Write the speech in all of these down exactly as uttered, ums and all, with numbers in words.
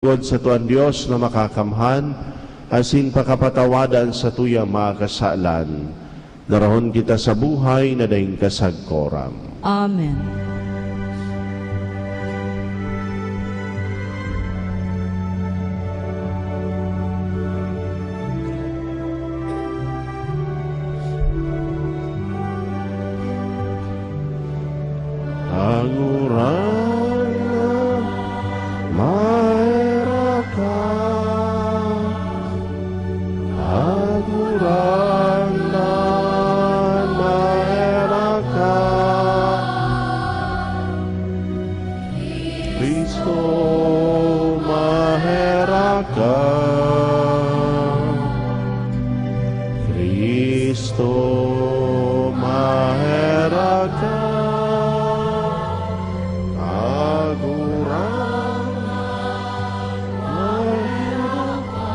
Lingkod sato an Dios na Makakamhan, asin pakapatawadan satuyang mga kasalan. Darahon kita sa buhay na daing kasagkoran. Amen. Kagurangnan, maherak ka. Kagurangnan, maherak ka. Cristo, maherak ka. Cristo, maherak ka. Kagurangnan, maherak ka.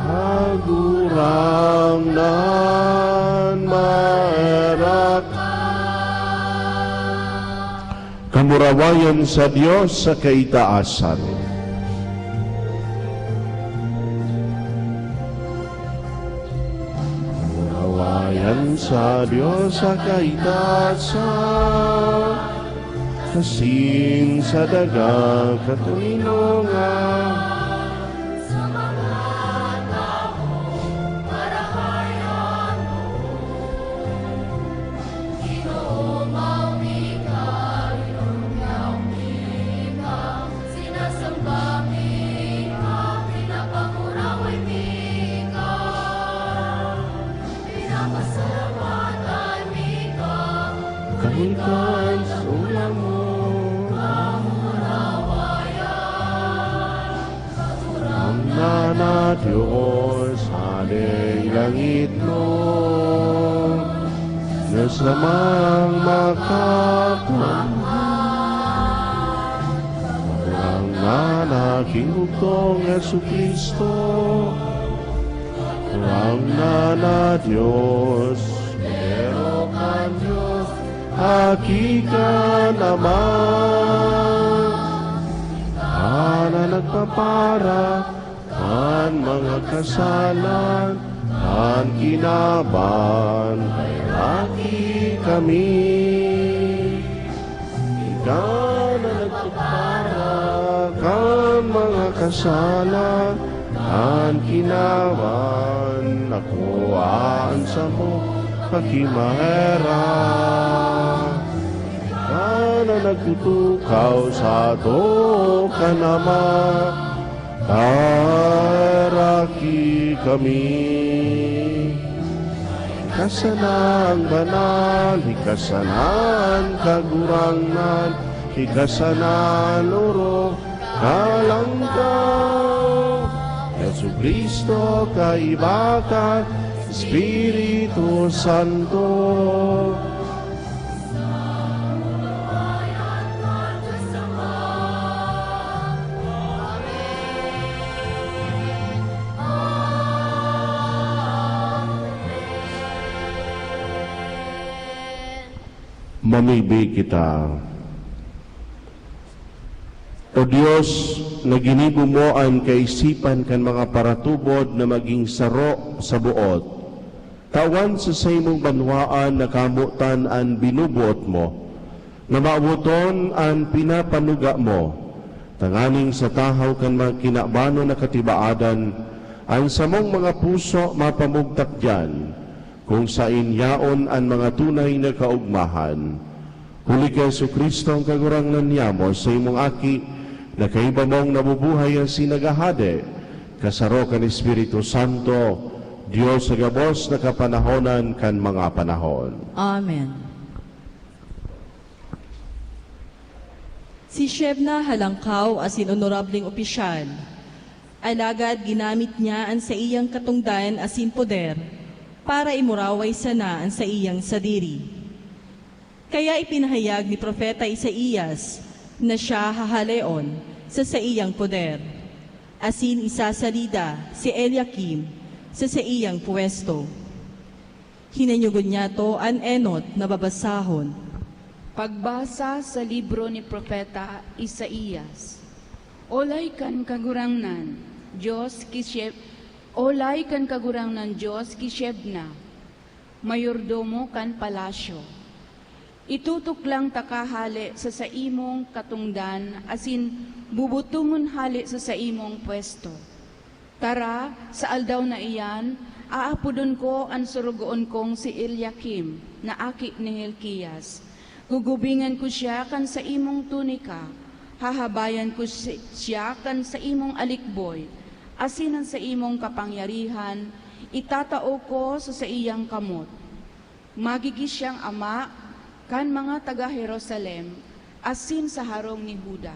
Kagurangnan, maherak ka. Kamurawayan sa Dios sa kaitaasan. Kamurawayan sa Dios sa kaitaasan, asin sa dagang katoninongan. Ginoo, maumi ka, inongyaw mi ka, sinasamba mi ka, pinapanguraway mi ka, pinapasalamatan mi ka, kahikan sa olang mo. Kagurangnan na Dios, Hadeng langitnon, na samang makakamhan. Kagurangnan na ginugtong Jesu-Cristo, Kagurangnan na Dios, Kordero kan Dios, Aki kan Ama. Ika na nagpapara kan mga kasalan kan kinaban, herak kami. Ika na nagpapara kan mga kasalan kan kinaban, akoa an samong pakimaherak. Ika na nagtutukaw sato kan Ama, heraki kami. Ika sana an banal, ika sana an kagurangnan, ika sana an orog, Kalangkaw, Jesu-Cristo, kaiba kan Espiritu Santo. Mamibi kita. O Dios, na ginibo mo an kaisipan kan mga paratubod na magin saro sa boot, tawan sa saimong banwaan na kamotan an binoboot mo, na mawoton an pinapanuga mo, tanganing sa tahaw kan mga kinabanon na katibaadan, an samong mga puso mapamugtak diyan, kung saen yaon an mga tunay na kaogmahan. Huli ki Jesu-Cristo, an Kagurangnan niyamo, saimong Aki, na kaiba mong nabubuhay asin naghahade, kasaro kan Espiritu Santo, Dios sa gabos na kapanahonan kan mga panahon. Amen. Si Shebna halangkaw asin onorableng opisyal, alagad ginamit niya an saiyang katongdan asin poder para imuraway sana an saiyang sadiri. Kaya ipinahayag ni Propeta Isaias na siya hahaleon sa saiyang poder, asin isasalida si Eliakim sa saiyang pwesto. Hinanyogon niyato an enot na babasahon. Pagbasa sa libro ni Propeta Isaias. Olay kan Kagurangnan, Dios ki Sheb-, olay kan Kagurangnan Dios ki Shebna, mayordomo kan palasyo. Itutuklang taka hale sa saimong katongdan asin bubutongon hale sa saimong pwesto. Tara, sa aldaw na iyan, aapodon ko an sorogoon kong si Eliakim, na aki ni Hilkias. Gugubingan ko siya kan saimong tunika, hahabayan ko si-, siya kan saimong alikboy, asin an saimong kapangyarihan itatao ko sa saiyang kamot. Magigi siyang ama kan mga taga Jerusalem asin sa harong ni Juda.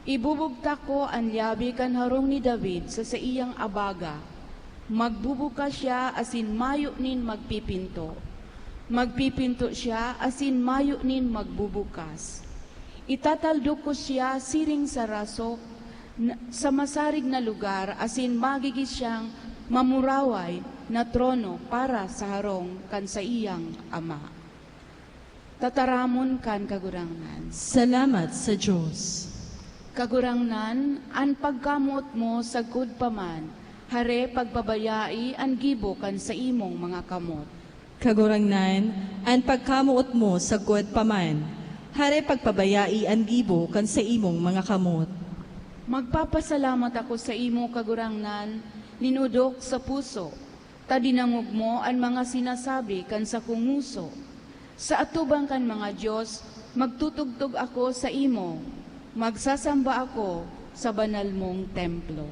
Ibubugtak ko an lyabe kan harong ni David sa saiyang abaga. Magbubukas siya asin mayo nin magpipinto. Magpipinto siya asin mayo nin magbubukas. Itataldok ko siya siring sa rasok na, sa masarig na lugar asin magigi siyang mamuraway na trono para sa harong kan saiyang ama. Tataramon kan Kagurangnan. Salamat sa Dios. Kagurangnan, an pagkamoot mo sagkod pa man, hare pagpabayai an gibo kan saimong mga kamot. Kagurangnan, an pagkamoot mo sagkod pa man, hare pagpabayai an gibo kan saimong mga kamot. Magpapasalamat ako sa imo, Kagurangnan, nin odok sa puso, ta dinangog mo an mga sinasabi kan sakong ngoso. Sa atubang kan mga dios, magtutugtog ako sa imo, magsasamba ako sa banal mong templo.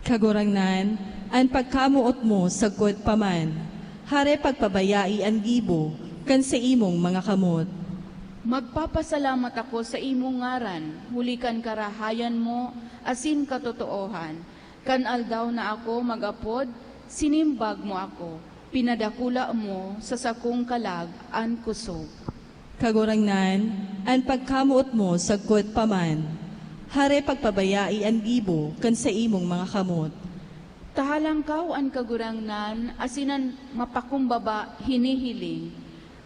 Kagurangnan, an pagkamoot mo sagkod pa man, hare pagpabayai an gibo kan saimong mga kamot. Magpapasalamat ako sa imong ngaran, huli kan karahayan mo asin katotoohan. Kan aldaw na ako mag-apod, sinimbag mo ako, pinadakula mo sa sakong kalag an kosog. Kagurangnan, an pagkamoot mo sagkod pa man, hare pagpabayai an gibo kan saimong mga kamot. Tahalangkaw an Kagurangnan asin an mapakumbaba hinihiling,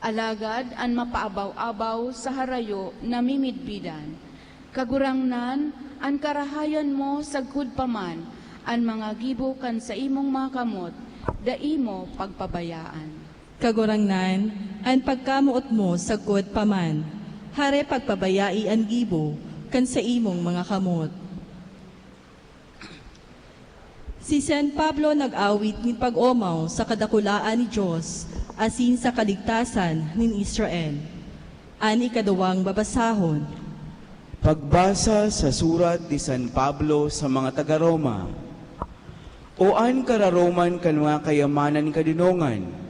alagad an mapaabaw-abaw sa harayo namimidbidan. Kagurangnan, an karahayan mo sagkod pa man, an mga gibo kan saimong mga kamot, dai mo pagpabayaan. Kagurangnan, an pagkamoot mo sagkod pa man, hare pagpabayai an gibo kan saimong mga kamot. Si San Pablo nag-awit nin pag-omaw sa kadakulaan ni Dios asin sa kaligtasan nin Israel. An ikaduwang babasahon. Pagbasa sa surat ni San Pablo sa mga taga Roma. O an kararoman kan mga kayamanan nin kadinongan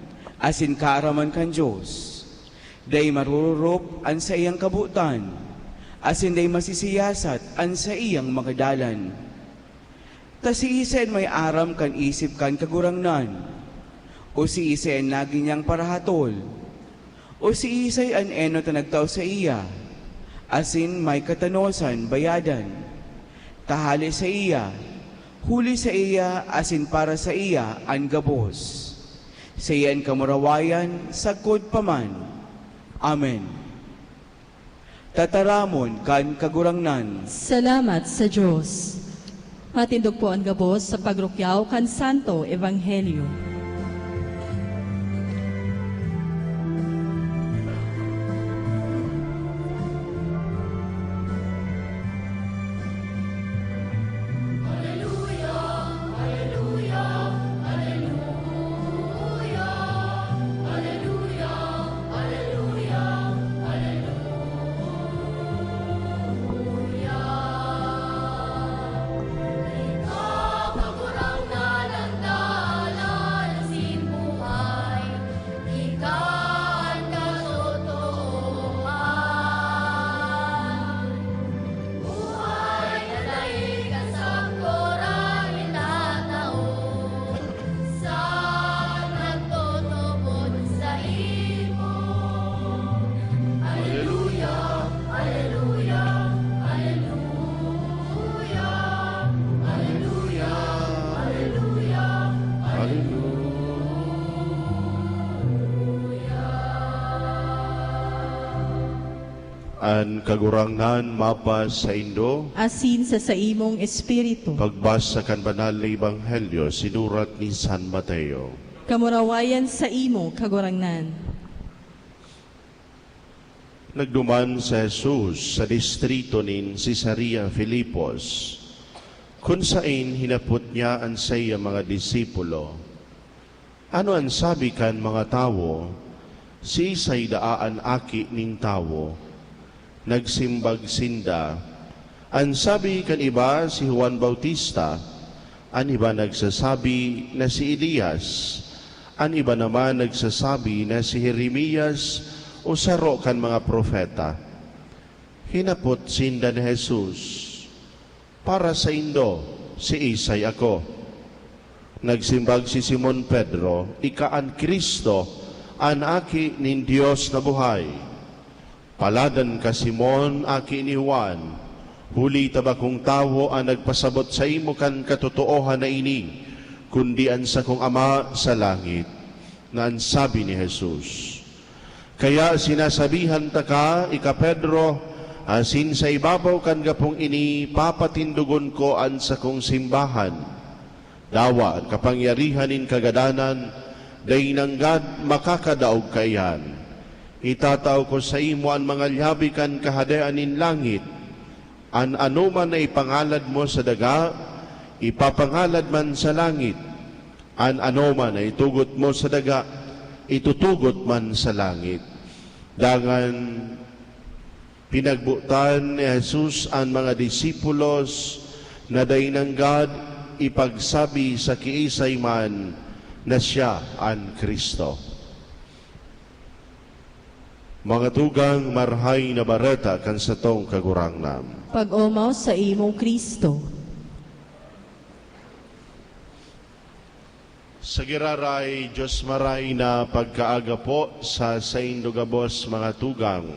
asin kaaraman kan Dios, dai marororop an saiyang kabotan, asin dai masisiyasat an saiyang mga dalan. Ta siisay an may aram kan isip kan Kagurangnan? O siisay an nagi niyang parahatol? O siisay an enot na nagtao saiya, asin may katanosan bayadan? Ta hale saiya, huli saiya, asin para saiya an gabos. Saiya an kamurawayan sagkod pa man. Amen. Tataramon kan Kagurangnan. Salamat sa Dios. Matindog po an gabos sa pagrukyaw kan Santo Ebanghelyo. An Kagurangnan mapasaindo. Asin sa saimong espiritu. Pagbasa kan Banal na Ebanghelyo sinurat ni San Mateo. Kamurawayan saimo, Kagurangnan. Nagduman si Jesus sa distrito nin Cesarea Filipos, kun saen hinapot niya an saiyang mga disipulo, "Ano an sabi kan mga tawo? Siisay daa an Aki nin Tawo?" Nagsimbag sinda, "An sabi kan iba, si Juan Bautista, an iba nagsasabi na si Elias, an iba naman nagsasabi na si Jeremias o saro kan mga propeta." Hinapot sinda ni Jesus, "Para saindo, siisay ako?" Nagsimbag si Simon Pedro, "Ika an Cristo, an Aki nin Dios na buhay." "Paladan ka, Simon, aki ni Juan, huli ta bakong tawo an nagpasabot saimo kan katotoohan na ini, kundi an sakong Ama sa langit, na an sabi ni Jesus. Kaya sinasabihan taka, ika Pedro, asin sa ibabaw kan gapong ini papatindogon ko an sakong simbahan. Dawa an kapangyarihan nin kagadanan dai nanggad makakadaog kaiyan. Itatao ko saimo an mga lyabe kan Kahadean nin langit. An anoman na ipangalad mo sa daga, ipapangalad man sa langit. An anoman na itugot mo sa daga, itutugot man sa langit." Dangan pinagbotan ni Jesus an mga disipulos na dai nanggad ipagsabi sa kiisay man na siya an Cristo. Mga tugang, Marahay na Bareta kan satong Kagurangnan. Pag-omaw saimo, Cristo. Sa giraray, Dios maray na pagkaaga po sa saindo gabos, mga tugang.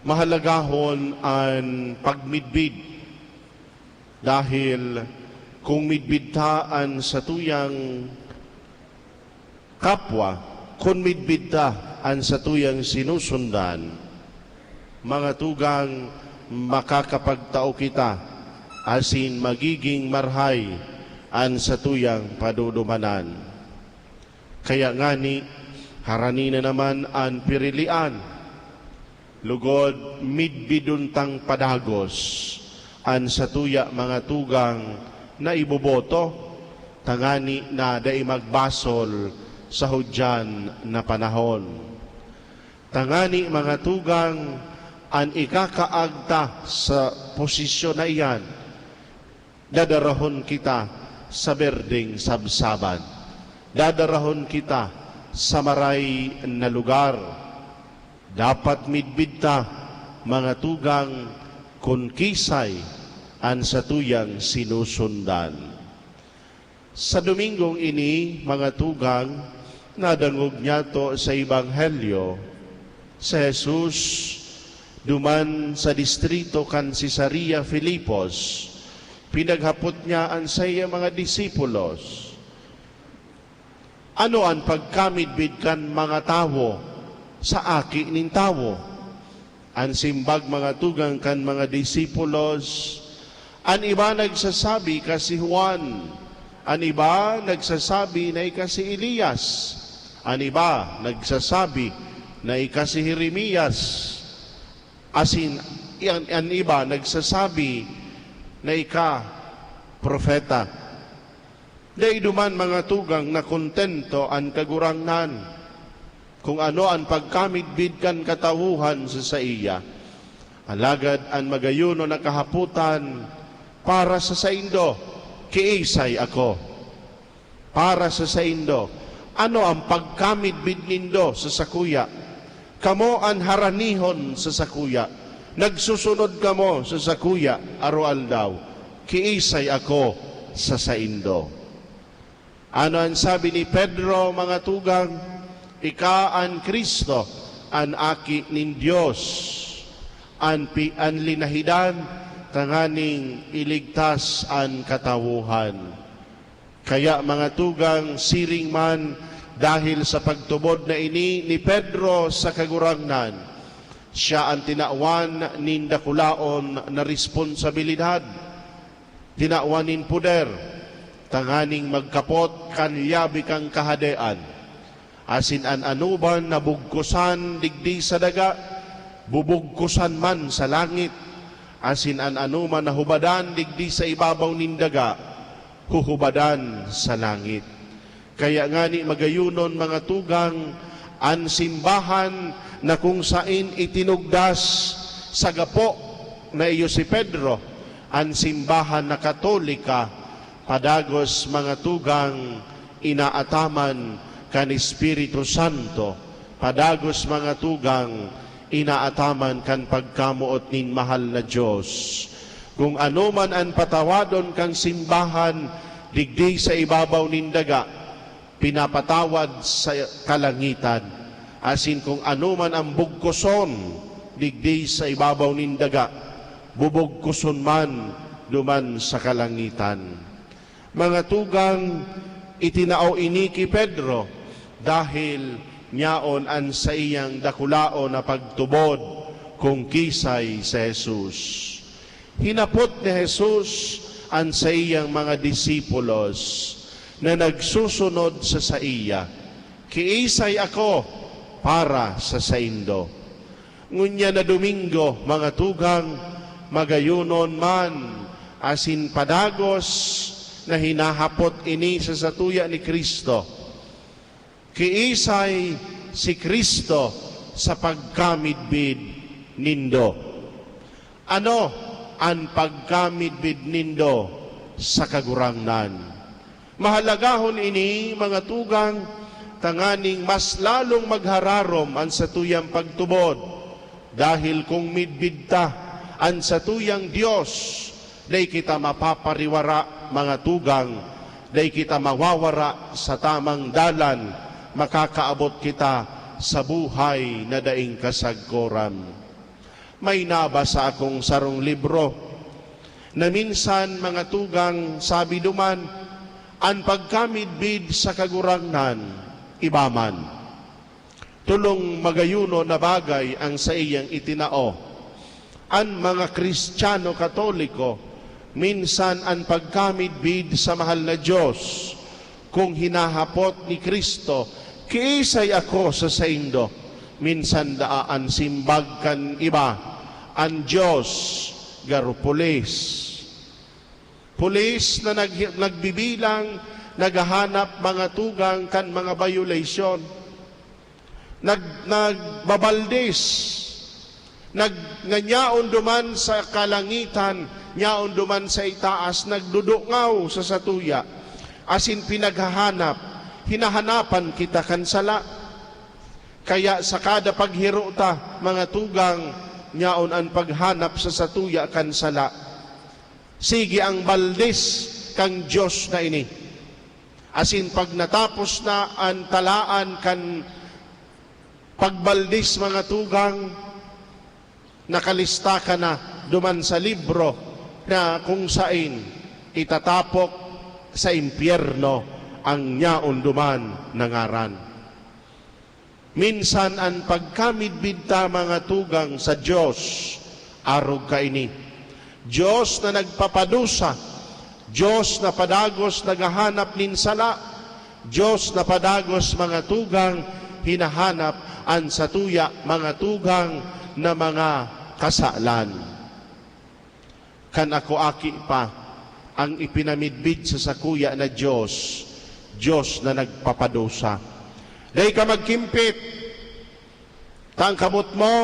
Mahalagahon an pagmidbid, dahil kung midbid ta an satuyang kapwa, kun midbid ta an satuyang sinusundan, mga tugang, makakapagtao kita asin magiging marahay an satuyang padudumanan. Kaya ngani, harani na naman an pirilian. Lugod, midbidon tang padagos an satuya, mga tugang, na iboboto, tangani na dai magbasol sa hudyan na panahon. Tangani, mga tugang, an ikakaag ta sa posisyon na iyan, dadarahon kita sa berdeng sabsaban. Dadarahon kita sa maray na lugar. Dapat midbid ta, mga tugang, kun kisay an satuyang sinusundan. Sa Domingong ini, mga tugang, nadangog niyato sa Ebanghelyo, si Jesus duman sa distrito kan Cesarea Filipos. Pinaghapot niya an saiyang mga disipulos, "Ano an pagkamidbid kan mga tawo sa Aki nin Tawo?" An simbag, mga tugang, kan mga disipulos, "An iba nagsasabi ika si Juan, an iba nagsasabi na ika si Elias, an iba nagsasabi na ika si Jeremias, asin an, an iba nagsasabi na ika propeta." Dai duman, mga tugang, nakontento an Kagurangnan kun ano an pagkamidbid kan katawohan sa saiya. Alagad an magayonon na kahapotan, "Para sa saindo, kiisay ako?" Para sa saindo, ano an pagkamidbid nindo sa sakuya? Kamo an haranihon sa sakuya. Nagsusunod kamo sa sakuya aroaldaw. Kiisay ako sa saindo? Ano an sabi ni Pedro, mga tugang? "Ika an Cristo, an Aki nin Dios, an pi-, an linahidan tanganing iligtas an katawohan." Kaya, mga tugang, siring man dahil sa pagtubod na ini ni Pedro sa Kagurangnan, Siya an tinawan nin dakulaon na responsabilidad, tinawan nin poder, tanganing magkapot kan yabi kan Kahadean. Asin an anoman na bugkosan digdi sa daga, bubugkosan man sa langit, asin an anoman na hubadan digdi sa ibabaw nin daga, huhubadan sa langit. Kaya ngani magayonon, mga tugang, an simbahan na kung saen itinugdas sa gapo na iyo si Pedro, an simbahan na Katolika, padagos, mga tugang, inaataman kan Espiritu Santo, padagos, mga tugang, inaataman kan pagkamoot nin mahal na Dios. Kung ano man an patawadon kan simbahan digdi sa ibabaw nin daga, pinapatawad sa kalangitan, asin kung ano man an bugkoson digdi sa ibabaw nin daga, bubugkoson man duman sa kalangitan. Mga tugang, itinao ini ki Pedro dahil nyaon an saiyang dakulaon na pagtubod kung kisay si Jesus. Hinapot ni Jesus an saiyang mga disipulos na nagsusunod sa saiya, "Kiisay ako para sa saindo?" Ngunyan na Domingo, mga tugang, magayonon man asin padagos na hinahapot ini sa satuya ni Cristo, "Kiisay si Cristo sa pagkamidbid nindo?" Ano an pagkamidbid nindo sa Kagurangnan? Mahalagahon ini, mga tugang, tanganing mas lalong maghararom an satuyang pagtubod, dahil kung midbid ta an satuyang Dios, dai kita mapapariwara, mga tugang, dai kita mawawara sa tamang dalan, makakaabot kita sa buhay na daing kasagkoran. May nabasa akong sarong libro na minsan, mga tugang, sabi duman, an pagkamidbid sa Kagurangnan, iba man. Tolong magayonon na bagay ang saiyang itinao. An mga Kristiyano Katoliko, minsan an pagkamidbid sa mahal na Dios, kung hinahapot ni Cristo, "Kiisay ako sa saindo?" Minsan daa an simbag kan iba, "An Dios garo pulis." Pulis na nag-, nagbibilang, naghahanap, mga tugang, kan mga violation. Nag-, nagbabaldis. Nag-, nganyaon duman sa kalangitan, nyaon duman sa itaas, nagdudungaw sa satuya, asin pinaghahanap, hinahanapan kita kan sala. Kaya sa kada paghiro ta, mga tugang, nyaon an paghanap sa satuya kan sala. Sige ang baldis kan Dios na ini. Asin pag natapos na an talaan kan pagbaldis, mga tugang, nakalista ka na duman sa libro na kung sain itatapok sa impyerno ang nyaon duman na ngaran. Minsan an pagkamidbid ta, mga tugang, sa Dios, arog kaini. Dios na nagpapadusa, Dios na padagos naghahanap nin sala, Dios na padagos, mga tugang, hinahanap an satuya, mga tugang, na mga kasalan. Kan ako aki pa, ang ipinamidbid sa sakuya na Dios, Dios na nagpapadusa. Dai ka magkimpit, ta ang kamot mo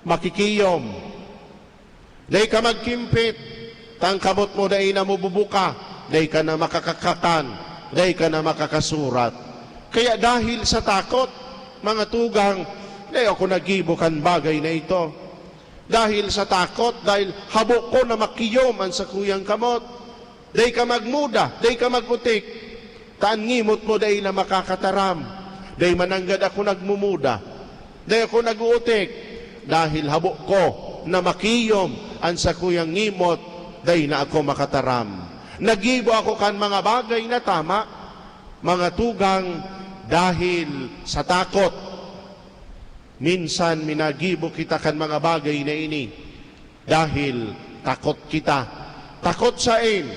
makikiyom. Dai ka magkimpit, ta ang kamot mo dai na mabubuka, dai ka na makakakakan, dai ka na makakasurat. Kaya dahil sa takot, mga tugang, dai ako naggibo kan bagay na ito. Dahil sa takot, dahil habo ko na makiyom an sakuyang kamot. Dai ka magmuda, dai ka mag-utik, ta an ngimot mo dai na makakataram. Dai man nanggad ako nagmumuda, dai ako nag-uutik, dahil habo ko na makiyom an sakuyang ngimot, dai na ako makataram. Naggibo ako kan mga bagay na tama, mga tugang, dahil sa takot. Minsan minagibo kita kan mga bagay na ini dahil takot kita. Takot saen?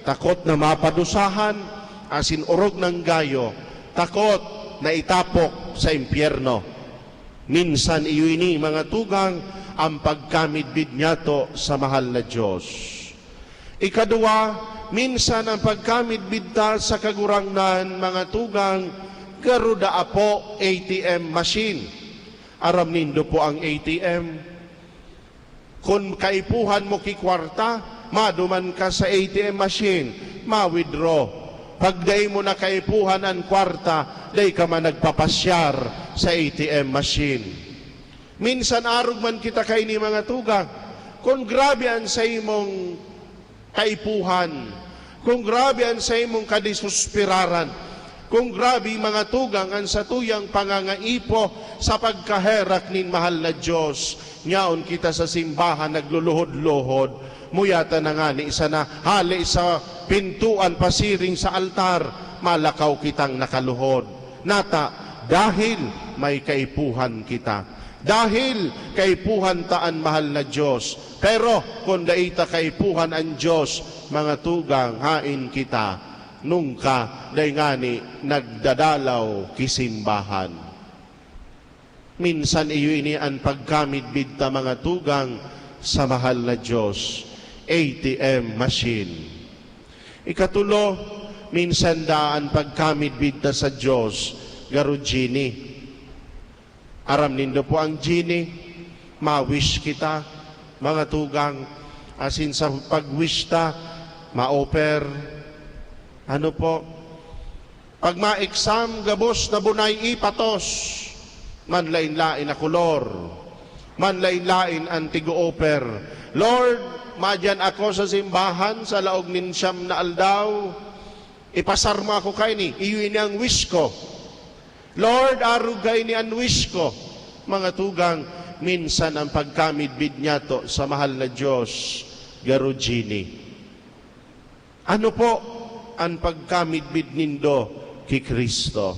Takot na mapadusahan, asin orog nang gayo, takot na itapok sa impyerno. Minsan iyo ini, mga tugang, ang pagkamidbid niyato sa mahal na Dios. Ikaduwa, minsan ang pagkamidbid ta sa Kagurangnan, mga tugang, garo daa po A T M machine. Aram nindo po ang A T M? Kun kaipuhan mo ki kwarta, maduman ka sa A T M machine, ma-withdraw. Pag dai mo na kaipuhan an kwarta, dai ka man nagpapasyar sa A T M machine. Minsan arog man kita kaini, mga tugang. Kun grabe an saimong kaipuhan, kun grabe an saimong kadisuspiraran, kun grabe, mga tugang, an satuyang pangangaipo sa pagkaherak nin mahal na Dios, nyaon kita sa simbahan nagluluhod-luhod, muyatan na ngani sana hale sa pintoan pasiring sa altar, malakaw kitang nakaluhod. Nata, dahil may kaipuhan kita. Dahil kaipuhan ta an mahal na Dios. Pero kun dai ta kaipuhan an Dios, mga tugang, haen kita? Nungka dai ngani nagdadalaw ki simbahan. Minsan iyo ini an pagkamidbid ta, mga tugang, sa mahal na Dios, A T M machine. Ikatulo, minsan daa an pagkamidbid ta sa Dios, garo genie. Aram nindo po ang genie? Ma-wish kita, mga tugang, asin sa pag-wish ta, ma-offer. Ano po? Pag ma-exam, gabos na bunay ipatos, manlain-lain na kolor, manlain-lain an tig-o-offer. "Lord, madiyan ako sa simbahan sa laog nin siyam na aldaw. Ipasar mo ako kaini, iyo ini ang wish ko. Lord, arog kaini an wish ko." Mga tugang, minsan ang pagkamidbid niyato sa mahal na Dios, garo genie. Ano po an pagkamidbid nindo ki Cristo?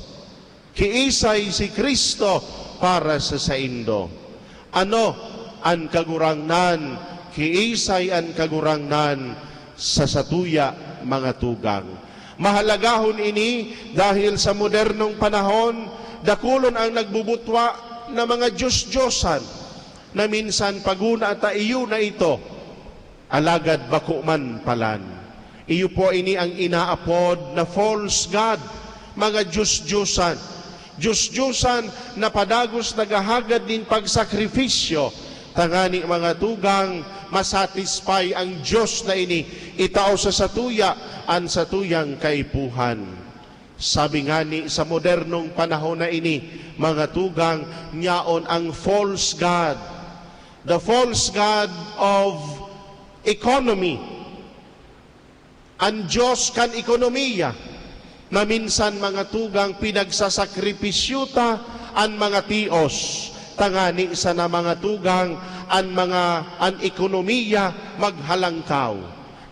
Kiisay si Cristo para sa saindo? Ano an Kagurangnan? Kiisay an Kagurangnan sa satuya, mga tugang? Mahalagahon ini dahil sa modernong panahon, dakulon ang nagbubutwa na mga dios-diosan na minsan paguna ta iyo na ito, alagad bako man palan. Iyo po ini ang inaapod na false god, mga dios-diosan. Dios-diosan na padagos naghahagad nin pagsakripisyo, tangani, mga tugang, masatisfy ang Dios na ini, itao sa satuya an satuyang kaipuhan. Sabi ngani, sa modernong panahon na ini, mga tugang, nyaon ang false god, the false god of economy, an dios kan ekonomiya, na minsan, mga tugang, pinagsasakripisyo ta an mga tios, tangani sana, mga tugang, an mga, an ekonomiya maghalangkaw.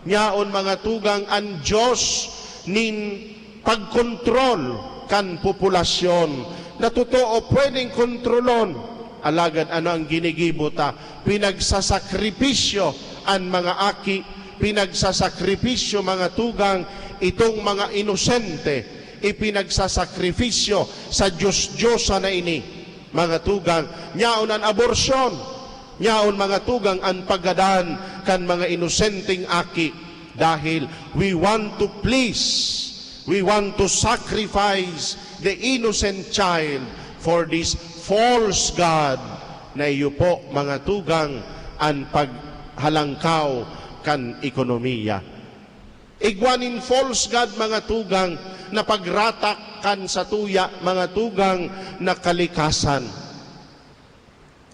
Nyaon, mga tugang, an dios nin pagkontrol kan populasyon na totoo pwedeng kontrolon. Alagad ano ang ginigibo ta? Pinagsasakripisyo an mga aki, pinagsasakripisyo, mga tugang, itong mga inosente, ipinagsasakripisyo sa dios-diosa na ini. Mga tugang, nyaon an abortion, nyaon, mga tugang, an paggadan kan mga inosenteng aki, dahil we want to please, we want to sacrifice the innocent child for this false god na iyo po, mga tugang, an paghalangkaw kan ekonomiya. Igwa nin false god, mga tugang, na pagratak kan satuya, mga tugang, na kalikasan.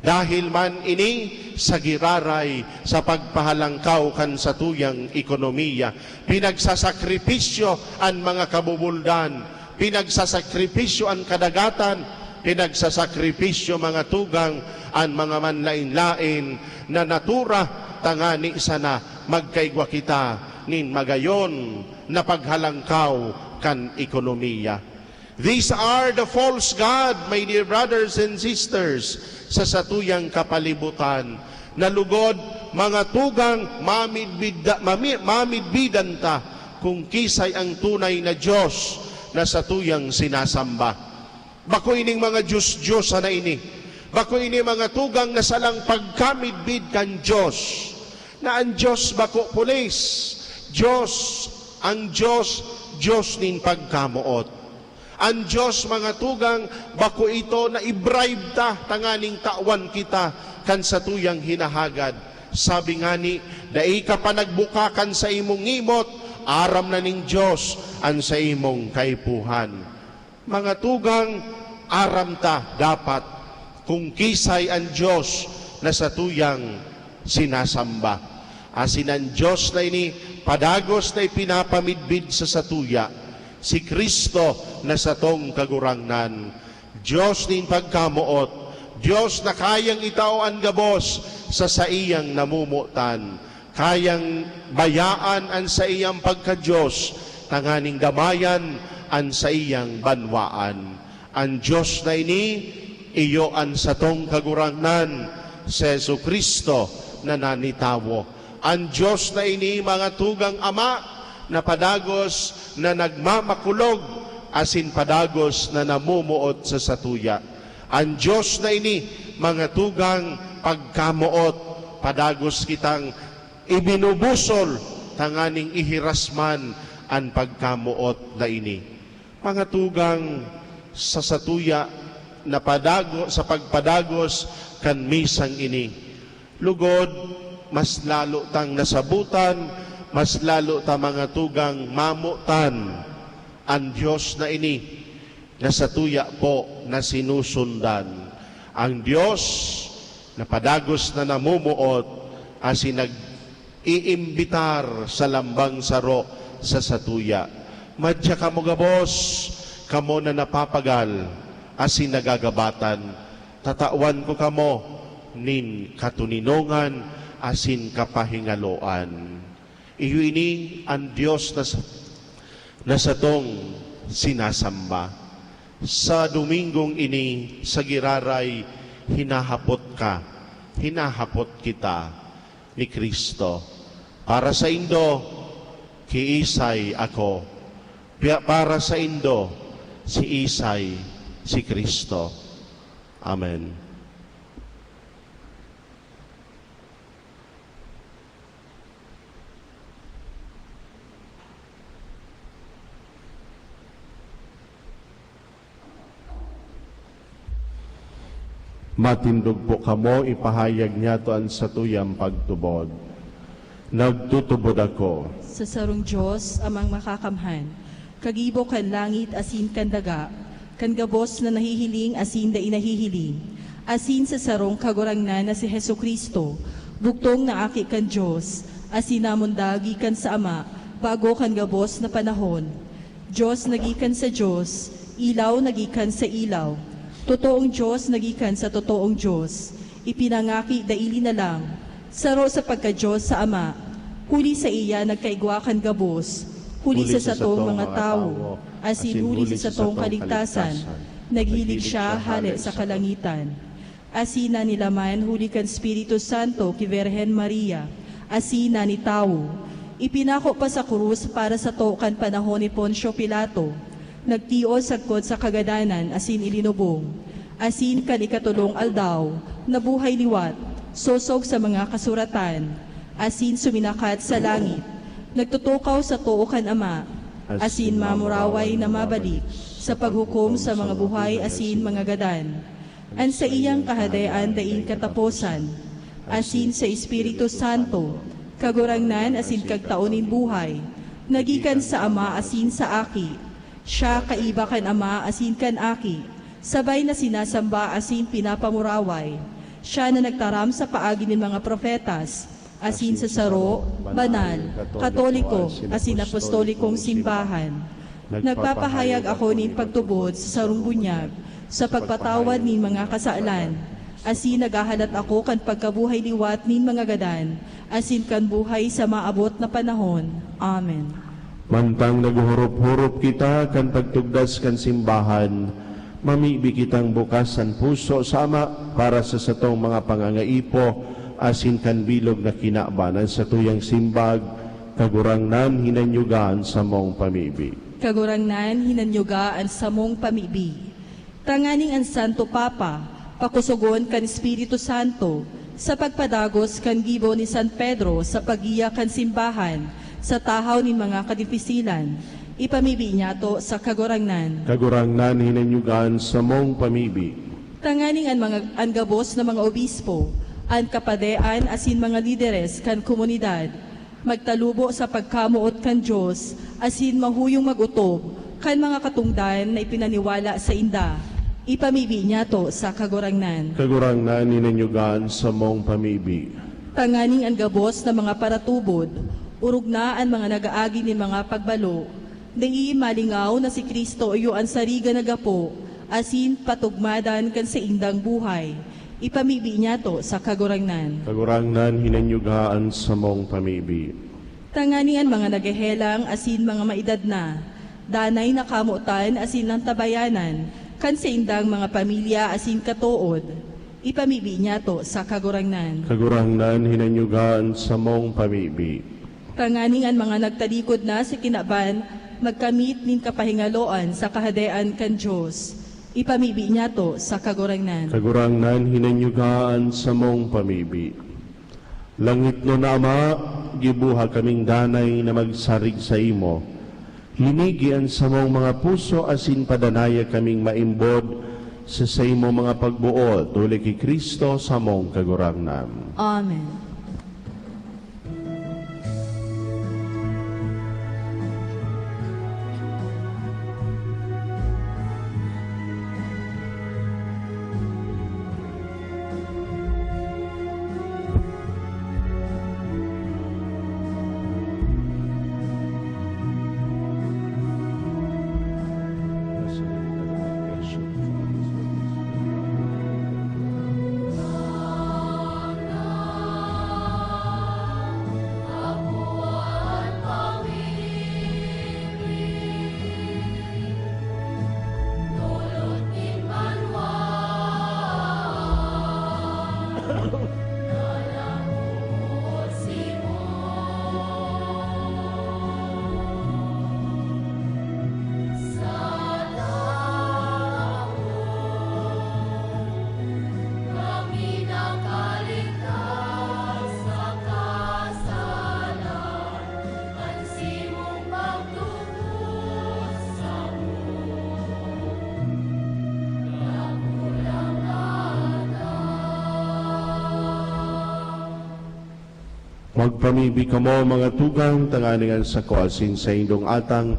Dahil man ini sa giraray sa pagpahalangkaw kan satuyang ekonomiya, pinagsasakripisyo an mga kabubuldan, pinagsasakripisyo an kadagatan, pinagsasakripisyo, mga tugang, an mga manlain-lain na natura, tangani sana magkaigwa kita nin magayon na paghalangkaw kan ekonomiya. These are the false god, my dear brothers and sisters, sa satuyang kapalibutan, na lugod, mga tugang, mamidbida-, mami-, mamidbidan ta kung kisay ang tunay na Diyos na satuyang sinasamba. Bako ining mga Diyos-Diyosan na ini. Bako ini mga tugang na salang pagkamidbid kan Diyos, na an Diyos bako pulis. Diyos, ang Diyos, Diyos nin pagkamoot. An Diyos, mga tugang, bako ito na i-bribe ta tanganing tawan kita kan satuyang hinahagad. Sabi ngani, "Dai ka pa nagbuka kan saimong ngimot, aram na nin Diyos an saimong kaipuhan." Mga tugang, aram ta dapat kung kisay an Diyos na satuyang sinasamba. Asin an Diyos na ini padagos na ipinapamidbid sa satuya, si Cristo na satong Kagurangnan. Diyos nin pagkamoot, Diyos na kayang itao an gabos sa saiyang namomotan, kayang bayaan an saiyang pagka-Diyos tanganing damayan an saiyang banwaan. An Diyos na ini, iyo an satong Kagurangnan, si Jesu-Cristo na nanitawo. An Diyos na ini, mga tugang, Ama na padagos na nagmamakulog asin padagos na namomoot sa satuya. An Diyos na ini, mga tugang, pagkamoot, padagos kitang ibinubusol tanganing ihiras man an pagkamoot na ini. Mga tugang, sa satuya na padago-, sa pagpadagos kan misang ini, lugod, mas lalo tang nasabotan, mas lalo ta, mga tugang, mamotan an Diyos na ini na satuya po na sinusundan. Ang Diyos na padagos na namomoot asin nag-iimbitar sa lambang saro sa satuya. Madya kamo gabos, kamo na napapagal asin nagagabatan. Tatawan ko kamo nin katoninongan asin kapahingaloan. Iyo ini an Dios na sa-, na satong sinasamba. Sa Domingong ini, sa giraray, hinahapot ka, hinahapot kita ni Cristo. Para saindo, kiisay ako. Pia-, para saindo, siisay si Cristo. Amen. Matindog po kamo, ipahayag niyato an satuyang pagtubod. Nagtutubod ako sa sarong Dios, Amang Makakamhan, kagibo kan langit asin kan daga, kan gabos na nahihiling asin dai nahihiling, asin sa sarong Kagurangnan na si Jesu-Cristo, bugtong na Aki kan Dios, asin namundag gikan sa Ama bago kan gabos na panahon. Dios na gikan sa Dios, ilaw na gikan sa ilaw, totoong Dios na gikan sa totoong Dios, ipinangaki daili na lang, saro sa pagka-Dios sa Ama, huli saiya nagkaigwa kan gabos, huli sa satong mga tawo, asin huli sa satong kaligtasan, naghilig siya hale sa kalangitan. Asin nanilaman huli kan Espiritu Santo ki Birhen Maria, asin nanitawo. Ipinako pa sa krus para sato kan panahon ni Poncio Pilato. Nagtios sagkod sa kagadanan asin ilinubong. Asin kan ikatolong aldaw, nabuhay liwat, sosog sa mga kasuratan, asin suminakat sa langit. Nagtutukaw sa too kan Ama, asin mamuraway na mabalik sa paghukom sa mga buhay asin mga gadan. An saiyang kahadean daing kataposan, asin sa Espiritu Santo, Kagurangnan asin Kagtao nin buhay, na gikan sa Ama asin sa Aki. Siya kaiba kan Ama asin kan Aki, sabay na sinasamba asin pinapamuraway. Siya na nagtaram sa paagi nin mga propetas, asin sa saro, banal, katoliko, asin apostolikong simbahan. Nagpapahayag ako nin pagtubod sa sarong bunyag, sa pagpatawad nin mga kasalan, asin naghahalat ako kan pagkabuhay liwat nin mga gadan, asin kan buhay sa maabot na panahon. Amen. Mantang naghuhurup-hurup kita kan pagtugdas kan simbahan, mamibi kitang bukas an puso sa Ama para sa satong mga pangangaipo asin kan bilog na kinaban. An satuyang simbag, Kagurangnan, hinanyuga an samong pamibi. Kagurangnan, hinanyuga an samong pamibi. Tanganing an Santo Papa pakusogon kan Espiritu Santo sa pagpadagos kan gibo ni San Pedro sa paggiya kan simbahan sa tahaw nin mga kadifisilan, ipamibi niyato sa Kagurangnan. Kagurangnan, hinanyuga an samong pamibi. Tanganing an mga, an gabos na mga obispo, an kapadean asin mga lideres kan komunidad, magtalubo sa pagkamoot kan Dios asin mahuyong mag-otob kan mga katongdan na ipinaniwala sainda, ipamibi niyato sa Kagurangnan. Kagurangnan, hinanyuga an samong pamibi. Tanganing an gabos na mga paratubod, orog na an mga nag-aagi nin mga pagbalo, dai malingaw na si Cristo iyo an sariga na gapo asin patugmadan kan saindang buhay. Ipamibi niyato sa Kagurangnan. Kagurangnan, hinanyuga an samong pamibi. Tanganing an mga naghehelang asin mga maedad na, danay na kamotan asin antabayanan kan saindang mga pamilya asin katood, ipamibi niyato sa Kagurangnan. Kagurangnan, hinanyuga an samong pamibi. Tanganing an mga nagtalikod na sa kinaban magkamit nin kapahingaloan sa Kahadean kan Dios, ipamibi niyato sa Kagurangnan. Kagurangnan, hinanyuga an samong pamibi. Langitnon na Ama, gibuha kaming danay na magsarig saimo. Linigi an samong mga puso asin padanaya kaming maimbod sa saimong mga pagboot, huli ki Cristo samong Kagurangnan. Amen. Magpamibi kamo, mga tugang, tanganing an sako asin saindong atang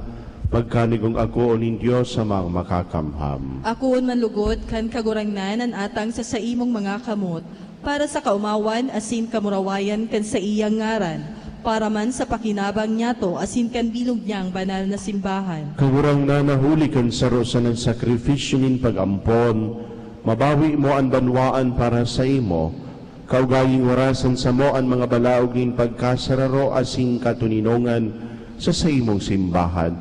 pagkanigong akoon nin Dios Amang Makakamham. Akoon man lugod kan Kagurangnan an atang sa saimong mga kamot, para sa kaomawan asin kamurawayan kan saiyang ngaran, para man sa pakinabang niyato asin kan bilog niyang banal na simbahan. Kagurangnan, na huli kan saro sanang sakrifisyo nin pag-ampon, mabawi mo an banwaan para saimo, kaugaying warasan samo an mga balaog nin pagkasararo asin katoninongan sa saimong simbahan.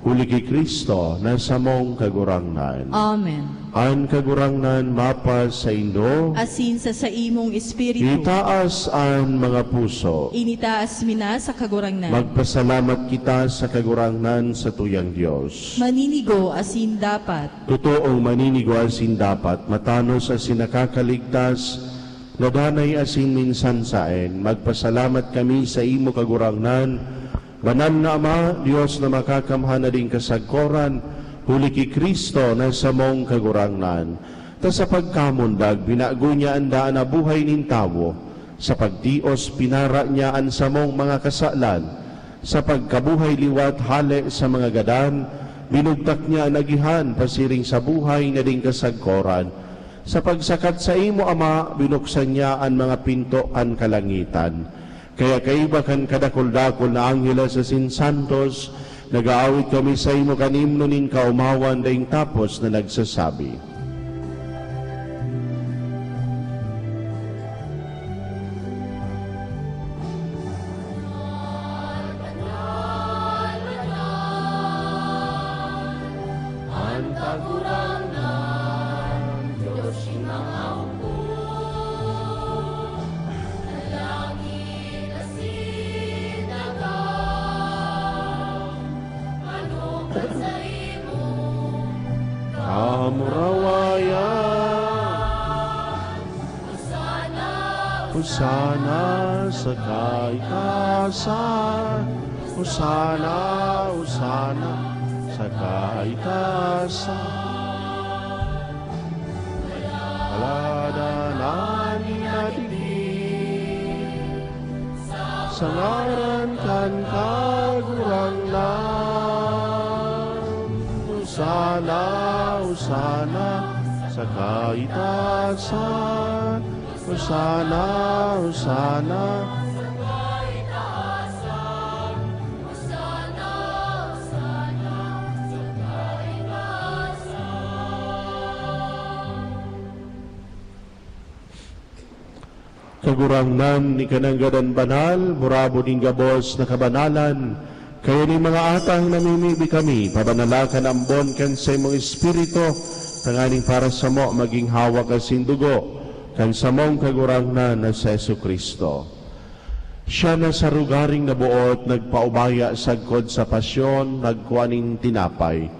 Huli ki Cristo na samong Kagurangnan. Amen. An Kagurangnan mapasaindo. Asin sa saimong espiritu. Itaas an mga puso. Initaas mi na sa Kagurangnan. Magpasalamat kita sa Kagurangnan, satuyang Dios. Maninigo asin dapat. Totoong maninigo asin dapat, matanos asin nakakaligtas, na danay asin minsan saen. Magpasalamat kami saimo, Kagurangnan, Banal na Ama, Dios na Makakamhan na ding kasagkoran, huli ki Cristo na samong Kagurangnan. Ta sa pagkamundag, binago niya an daan na buhay nin tawo. Sa pagtios, pinara niya an samong mga kasalan. Sa pagkabuhay liwat hale sa mga gadan, binugtak niya an agihan pasiring sa buhay na ding kasagkoran. Sa pagsakat saimo, Ama, binuksan niya an mga pinto kan kalangitan. Kaya kaiba kan kadakul-dakul na angheles asin santos, nag-aawit kami saimo kan himno nin kaomawan daing tapos na nagsasabi, Hosana sa kaitaasan, Hosana, Hosana sa kaitaasan. Palad an nagdigdi sa ngaran kan Kagurangnan. Hosana, Hosana sa kaitaasan. Hosana, Hosana. Kagurangnan, ika nanggad an banal, murabo nin gabos na kabanalan, kaya nin mga atang namimibi kami, pabanala kan ambon kan saimong Espiritu, tanganing para samo magin hawak asin dugo kan samong Kagurangnan na si Jesu-Cristo. Siya na sa rogaring naboot nagpaubaya sagkod sa pasyon, nagkua nin tinapay,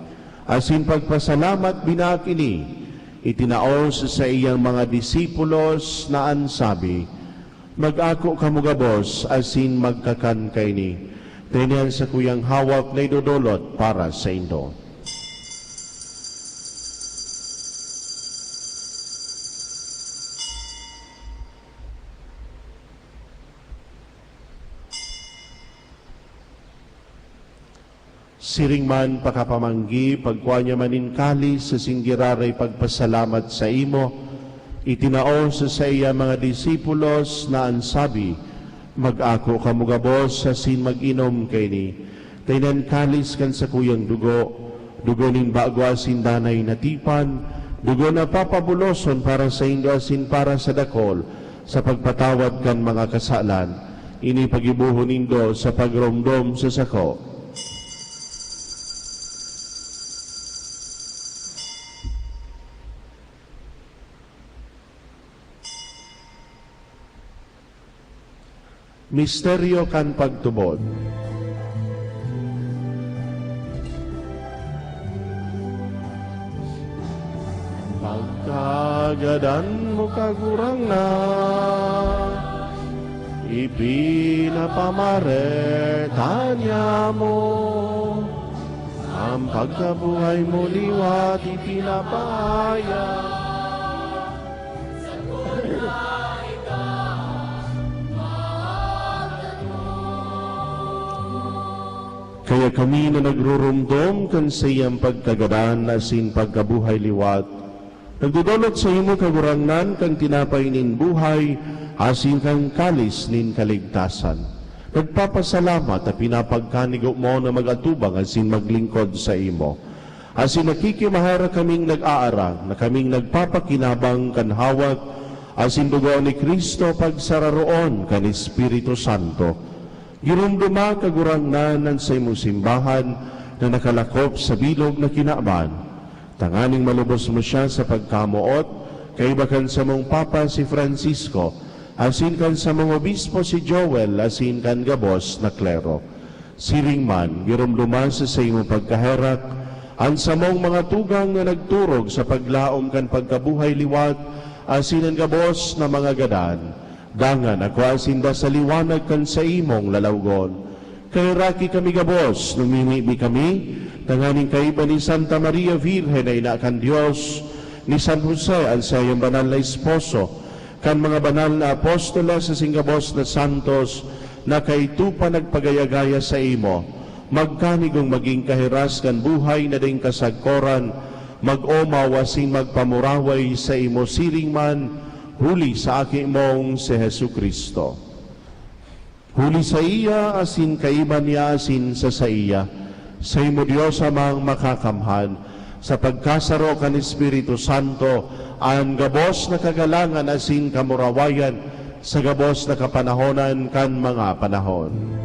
asin pagpasalamat, binaak ini, itinao sa saiyang mga disipulos na an sabi, "Mag-ako kamo gabos asin magkakan kaini. Ta ini an sakuyang hawak na idodolot para saindo." Siring man pakapamanggi, pagkua niya man nin kalis asin giraray pagpasalamat saimo, itinao sa saiya mga disipulos na an sabi, "Mag-ako kamo gabos asin mag-inom kaini. Ta ini an kalis kan sakuyang dugo, dugo nin bago asin danay na tipan, dugo na papabuloson para saindo asin para sa dakol, sa pagpatawad kan mga kasalan. Ini paggibohon nindo sa pagromdom sa sako." Misteryo kan pagtubod. Pagkagadan mo, Kagurangnan, ipinapamareta niamo. Ang pagkabuhay mo liwat ipinapaaya. Kaya kami na nagruromdom kan saiyang pagkagadan asin pagkabuhay liwat, nagdodolot saimo, Kagurangnan, kan tinapay nin buhay asin kan kalis nin kaligtasan. Nagpapasalamat ta pinapagkanigo mo na mag-atubang asin maglingkod saimo. Asin nakikimaherak kaming nag-aarang na kaming nagpapakinabang kan hawak asin dugo ni Cristo pagsararoon kan Espiritu Santo. Giromdoma, Kagurangnan, an saimong simbahan na nakalakop sa bilog na kinaban, tanganing malubos mo siya sa pagkamoot, kaiba kan samong Papa si Francisco, asin kan samong Obispo si Joel, asin kan gabos na klero. Siring man, giromdoma sa saimong pagkaherak an samong mga tugang na nagturog sa paglaom kan pagkabuhay liwat, asin an gabos na mga gadan. Dangan akua sinda sa liwanag kan saimong lalawgon. Kaheraki kami gabos, namimibi kami, tanganing kaiba ni Santa Maria Virgen na ina kan Dios, ni San Jose an saiyang banal na esposo, kan mga banal na apostoles asin gabos na santos na kaidto pa nagpagaya-gaya saimo, magkanigong magin kahiras kan buhay na daing kasagkoran, mag-omaw asin magpamuraway saimo siring man, huli sa Aki mong si Jesu-Cristo. Huli saiya, asin kaiba niya, asin sa saiya, saimo, Dios Amang Makakamhan, sa pagkasaro kan Espiritu Santo, an gabos na kagalangan asin kamurawayan sa gabos na kapanahonan kan mga panahon.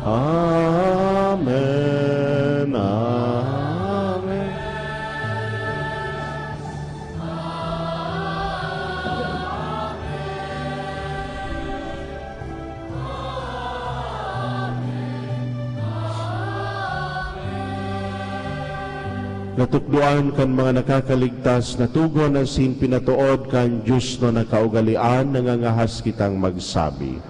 Amen. Amen. Natukdoan kan mga nakakaligtas na tugon asin pinatood kan diosnon na kaugalean, nangangahas kitang magsabi.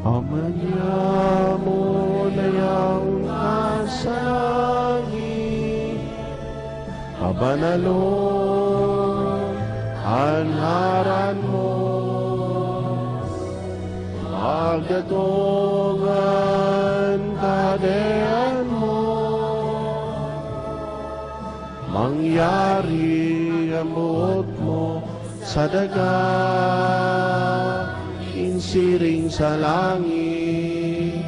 Ama niamo na yaon ka sa langit, pabanalon an ngaran mo, magdatong an Kahadean mo, mangyari an boot mo sa daga, nin siring sa langit.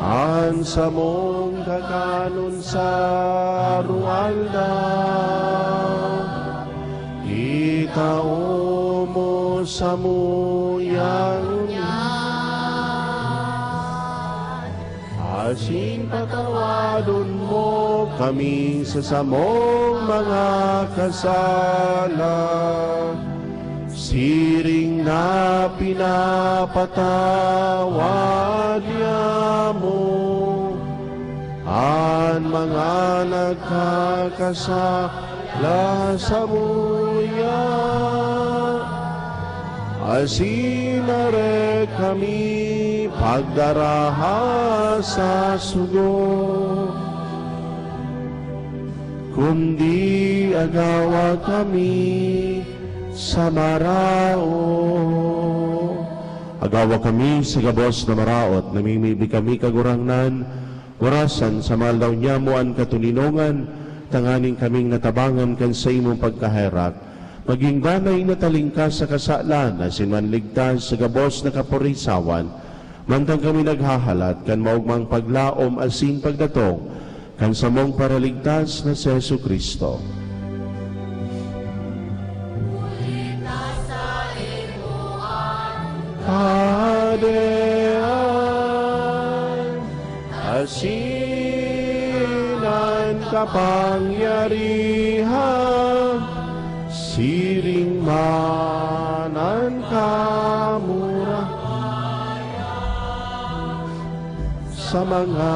An samong kakanon sa aroaldaw, itao mo samuya ngunyan, asin patawadon mo kami sa samong mga kasala, siring na pinapatawad niamo an mga nagkakasala samuya. Asin arek kami pagdaraha sa sugo, kundi agawa kami sa maraot. Agawa kami sa gabos na maraot, namimibi kami, Kagurangnan, orasan sa mga aldaw niamo an katoninongan, tanganing kaming natabangan kan saimong pagkaherak, magin danay na talingkas sa kasalan, asin manligtas sa gabos na kaporisawan, mantang kami naghahalat kan maogmang paglaom asin pagdatong kan samong Paraligtas na si Jesu-Cristo. Huli ta saimo an Kahadean, asin an kapangyarihan, siring man an kamurawayan sa mga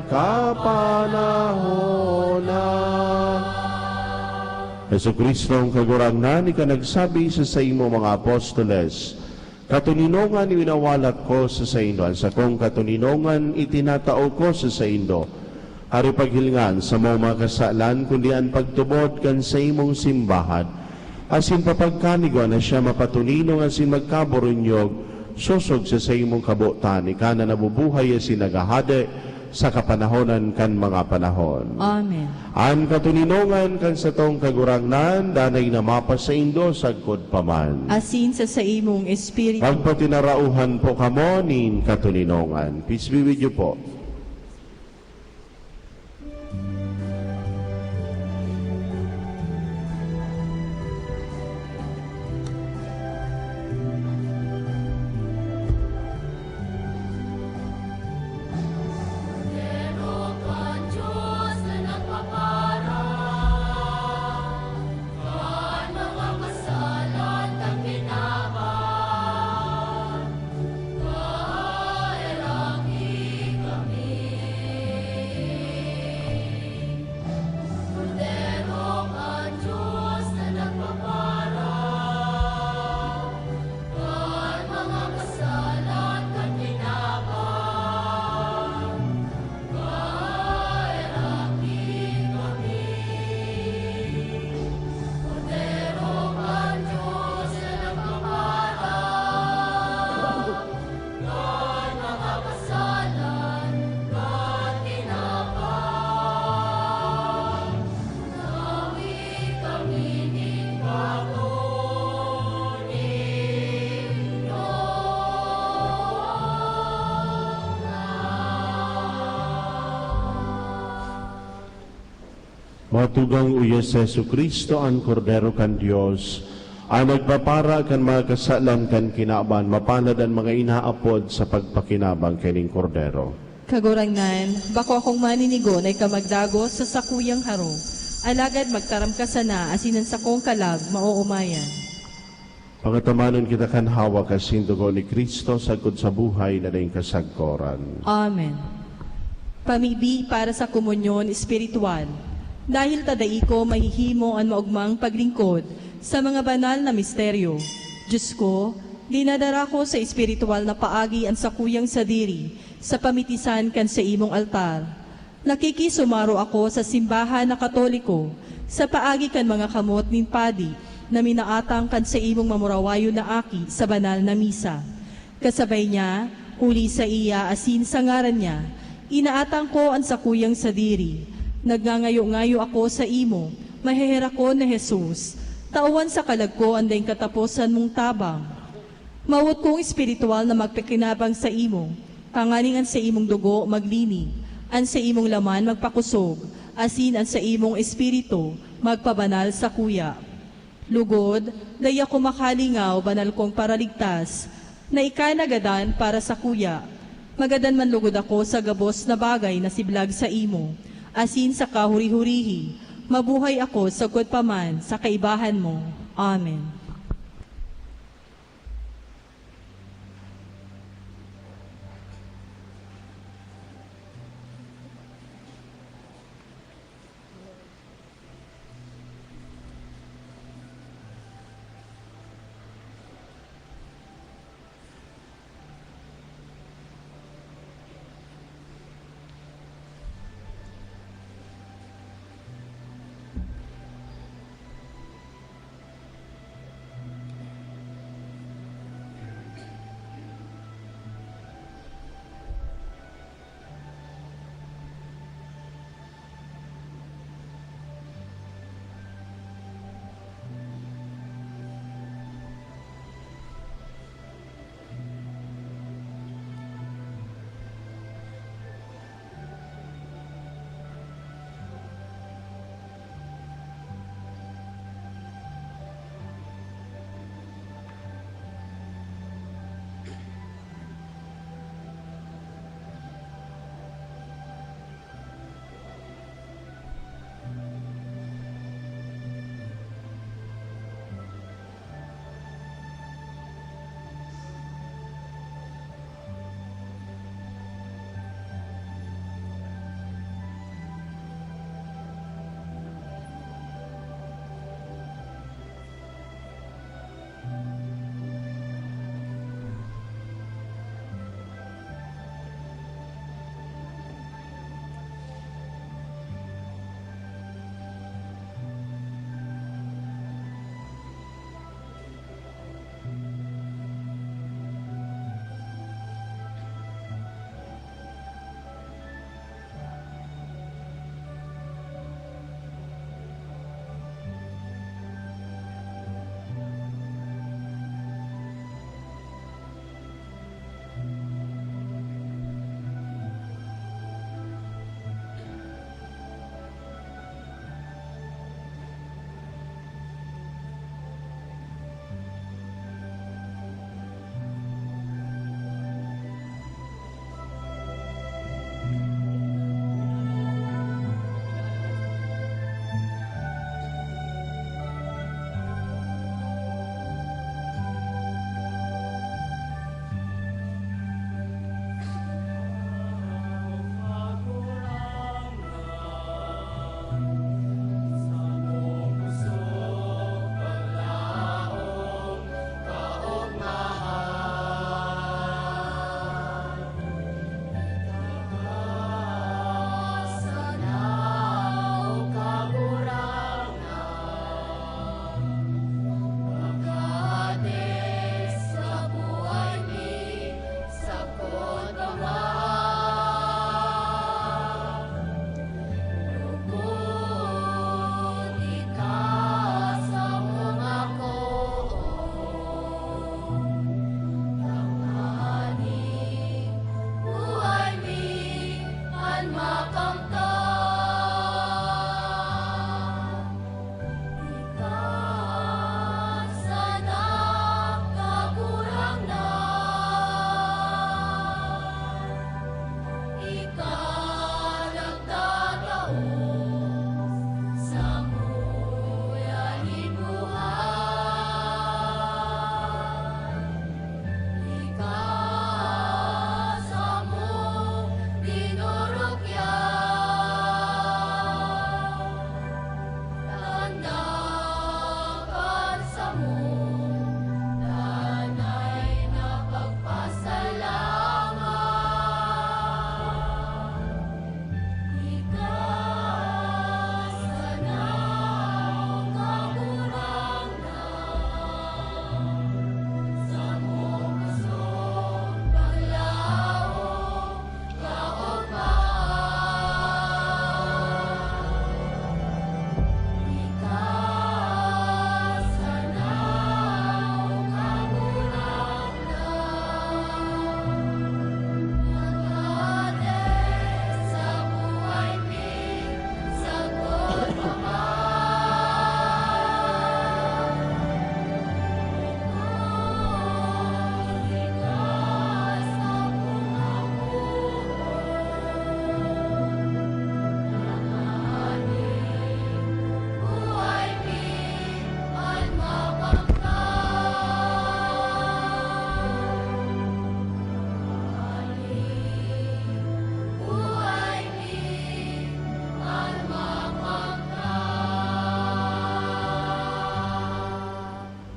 kapanahonan. Jesu-Cristong Kagurangnan, ika nagsabi sa saimo mga apostoles, "Katoninongan winawalat ko sa saindo, an sakong katoninongan itinatao ko sa saindo." Ari paghilinga an samong mga kasalan, kundi an pagtubod kan saimong simbahan, asin papagkanigoan na siya mapatoninong asin magkaburunyog, sosog sa saimong kabotan, ika na nabubuhay asin naghahade sa kapanahonan kan mga panahon. Amen. An katoninongan kan satong Kagurangnan danay na mapasaindo sagkod pa man. Asin sa saimong espiritu. Pagpatinarauhan po kamo nin katoninongan. Peace be with you po. Kordero kan Dios na nagpaparang kan mga kasalan kan kinaban, kaheraki kami. Kordero kan Dios na nagpaparang kan mga kasalan kan kinaban, tawi kami nin pagtutubod. Matugang uya si Jesu-Cristo, an Kordero kan Dios, an nagpapara kan mga kasalan kan kinaban. Mapalad an mga inaapod sa pagpakinabang kaning Kordero. Kagurangnan, bako akong maninigo na ika magdagos sa sakuyang harong, alagad magtaram ka sana asin an sakong kalag maoomayan. Pangatamanon kita kan hawak asin dugo ni Cristo sagkod sa buhay na daing kasagkoran. Amen. Pamibi para sa komunyon espiritual. Dahil ta dai ko mahihimo an maogmang paglingkod sa mga banal na misteryo, Diyos ko, dinadara ko sa espiritual na paagi an sakuyang sadiri sa pamitisan kan saimong altar. Nakikisumaro ako sa simbahan na Katoliko sa paagi kan mga kamot nin padi na minaatang kan saimong mamurawayon na aki sa banal na misa. Kasabay niya, huli saiya asin sa ngaran niya, inaatang ko an sakuyang sadiri. Nagngangayo-ngayo ako saimo, maheherakon na Jesus, tawan sa kalag ko an daing kataposan mong tabang. Mawot kong espiritual na magpakinabang saimo, tanganing an saimong dugo maglinig, an saimong laman magpakosog, asin an saimong espiritu magpabanal sakuya. Lugod, dai ako makalingaw, banal kong Paraligtas, na ika nagadan para sakuya. Magadan man lugod ako sa gabos na bagay na siblag saimo, asin sa kahuri-hurihi, mabuhay ako sagkod pa man sa kaibahan mo. Amen.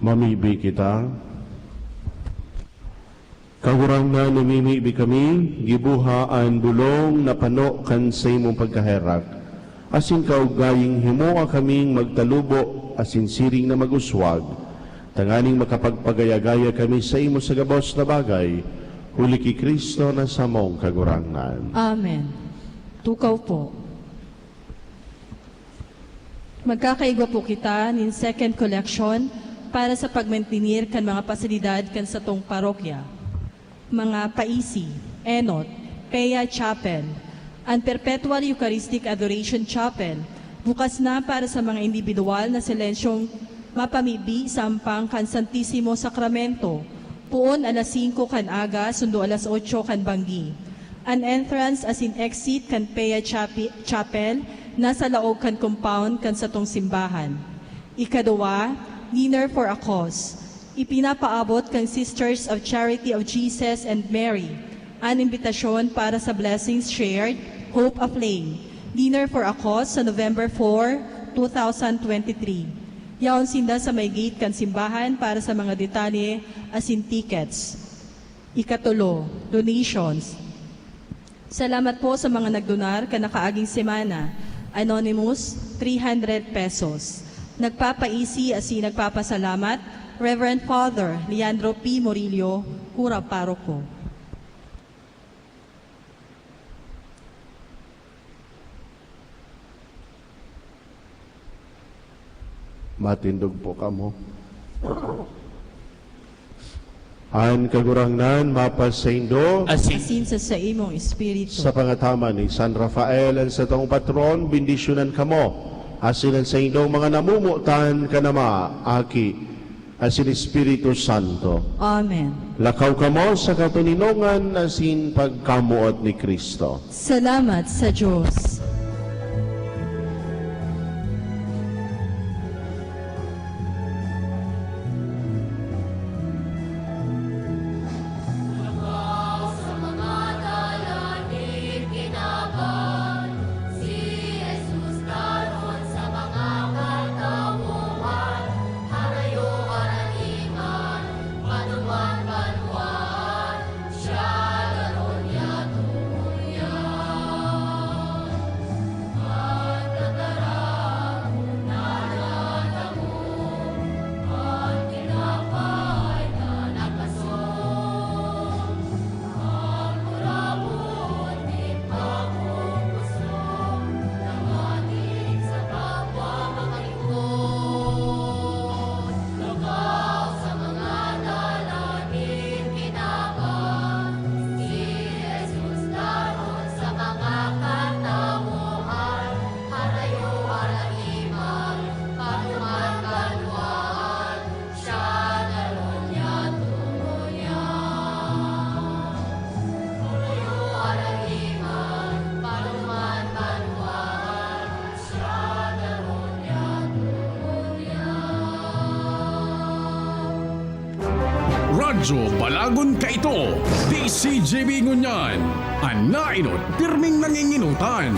Mamibi kita. Kagurangnan, namimibi kami, giboha an bolong na pano kan saimong pagkaherak, asin kaugaying himoa kaming magtalubo asin siring na mag-uswag, tanganing makapagpagaya-gaya kami saimo sa gabos na bagay, huli ki Cristo na samong Kagurangnan. Amen. Tukaw po. Magkakaigwa po kita nin second collection para sa pagmantenir kan mga pasilidad kan satong parokya. Mga paisi, enot, Pea Chapel, an Perpetual Eucharistic Adoration Chapel, bukas na para sa mga indibidwal na silensyong mapamibi sa ampang kan Santisimo Sakramento, poon alas singko kan aga sundo alas otso kan banggi. An entrance asin exit kan Pea Chapi-, Chapel nasa laog kan compound kan satong simbahan. Ikaduwa, dinner for a cause. Ipinapaabot kan Sisters of Charity of Jesus and Mary an imbitasyon para sa Blessings Shared, Hope Aflame, Dinner for a Cause sa November four, two thousand twenty-three. Yaon sinda sa may gate kan simbahan para sa mga detalye asin tickets. Ikatulo, donations. Salamat po sa mga nagdonar kan nakaaging semana. Anonymous, three hundred pesos. Nagpapaisi asin nagpapasalamat, Reverend Father Leandro P. Murillo, Kura Paroko. Matindog po kamo. An Kagurangnan mapasaindo. Asin. Asin sa saimong espiritu. Sa pangataman ni San Rafael, an satong patron, bendisyonan kamo, asin an saindong mga namomotan kan Ama, Aki, asin Espiritu Santo. Amen. Lakaw kamo sa katoninongan asin pagkamoot ni Cristo. Salamat sa Dios. Radyo Balagon kaito, D C G B ngunyan. An naenot, pirming nangingenotan.